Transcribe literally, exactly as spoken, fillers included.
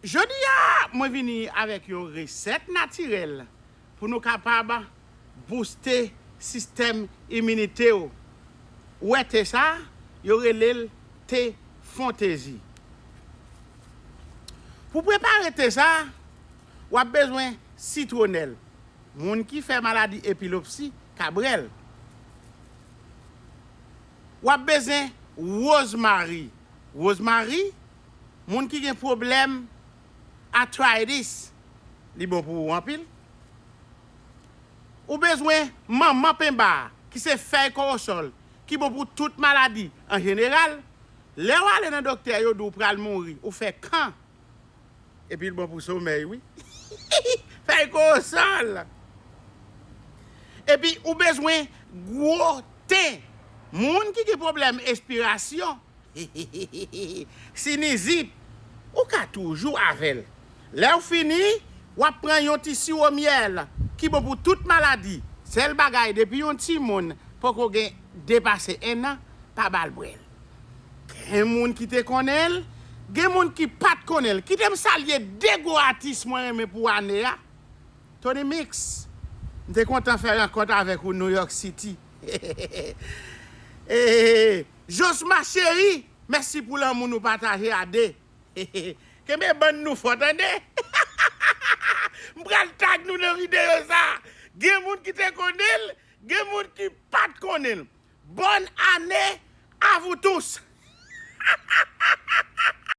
Jodi a, mwen vini avèk yon resèt natirèl pou nou kapab booste sistèm iminite w. Ou wè te sa, yo rele l te fantezi. Pou prepare te sa, w ap bezwen sitwonèl. Moun ki fè maladi epilopsi ka bwè l. W ap bezwen wozmari. Wozmari, moun ki gen pwoblèm arthritis, li bon pou ou anpil. Ou bezwen manman penba, ki se fèy kowosòl, ki bon pou tout maladi an jeneral. Lè w ale nan doktè, yo di w pral mouri, ou fè kan. Epi l bon pou somèy, wi. Fèy kowosòl. Epi ou bezwen gwo ten. Moun ki gen pwoblèm espirasyon, sinizit, ou ka toujou avè l. Lè w fini, w ap pran yon ti siwo myèl ki bon pou tout maladi. Sèl bagay, depi yon timoun poko gen depase en an, pa ba l bwè l. Gen moun ki te konnen l, gen moun ki pa t konnen l. Kite m salye de gwo atis mwen renmen pou ane a. Tony Mix, m te kontan fè rankont avèk ou New York City. Eh, Josma cheri, mèsi pou lanmou nou pataje a de. Kenbe bann nou fò, tande. M pral tag nou nan videyo sa. Gen moun ki te konnen l, gen moun ki pa t konnen l. Bonne année à vous tous.